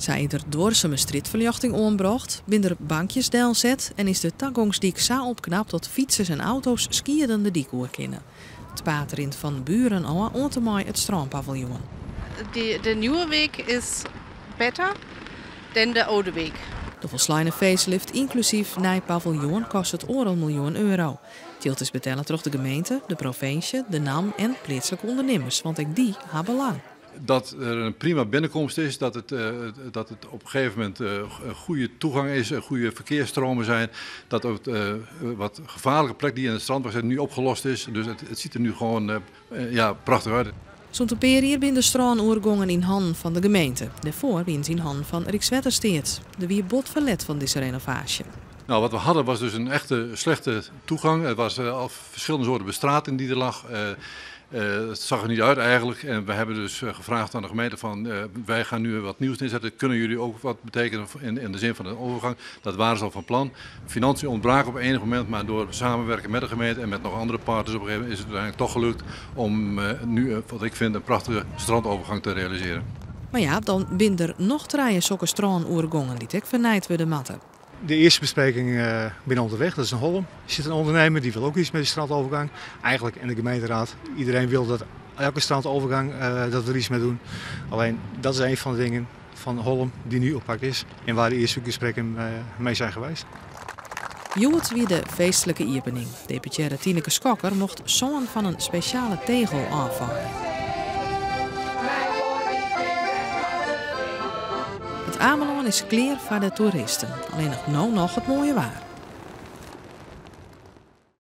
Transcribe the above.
Sa is der duorsume strjitferljochting oanbrocht, binne der bankjes delset en is de tagongsdyk sa opknapt dat fytsers en auto's skieden de dyk oer kinne. It paad rint fan Buren ôf oant en mei it strânpaviljoen. De nieuwe Weg is better dan de oude Weg. De folsleine facelift ynklusyf nij paviljoen kostet 1,5 miljoen euro. It jild is betelle troch de gemeente, de provinsje, de NAM en pleatslike ûndernimmers, want ek dy ha belang. Dat der in prima binnenkomst is, dat het op een gegeven moment een goede toegang is, een goede verkeersstromen zijn, dat ook wat gevaarlijke plek die in het strand was nu opgelost is. Dus het ziet er nu gewoon ja, prachtig uit. Sûnt in pear jier binne de strânoergongen yn hannen fan de gemeente. Dêrfoar wiene se yn hannen fan Rykswettersteat. Der wie bot ferlet fan dizze renovaasje. Nou, wat we hadden was dus een echte slechte toegang. Er was al verschillende soorten bestrating die er lag. Het zag er niet uit eigenlijk. En we hebben dus gevraagd aan de gemeente van wij gaan nu wat nieuws neerzetten. Kunnen jullie ook wat betekenen in de zin van de overgang? Dat waren ze al van plan. Financiën ontbraken op enig moment, maar door samenwerken met de gemeente en met nog andere partners op een gegeven moment is het uiteindelijk toch gelukt om nu, wat ik vind, een prachtige strandovergang te realiseren. Mar ja, dan binne der noch trije sokke strânoergongen dy't ek fernijd wurde moatte. De eerste bespreking binnen onderweg, dat is in Hollum. Er zit een ondernemer die wil ook iets met die strandovergang. Eigenlijk in de gemeenteraad, iedereen wil dat elke strandovergang dat we er iets mee doen. Alleen dat is een van de dingen van Hollum die nu oppakt is en waar de eerste gesprekken mee zijn geweest. Hjoed wie de feestlike iepening. Deputearre Tineke Schokker mocht sân fan in spesjale tegel ôffeie. It Amelân is klear foar de toeristen. Allinnich no noch it moaie waar.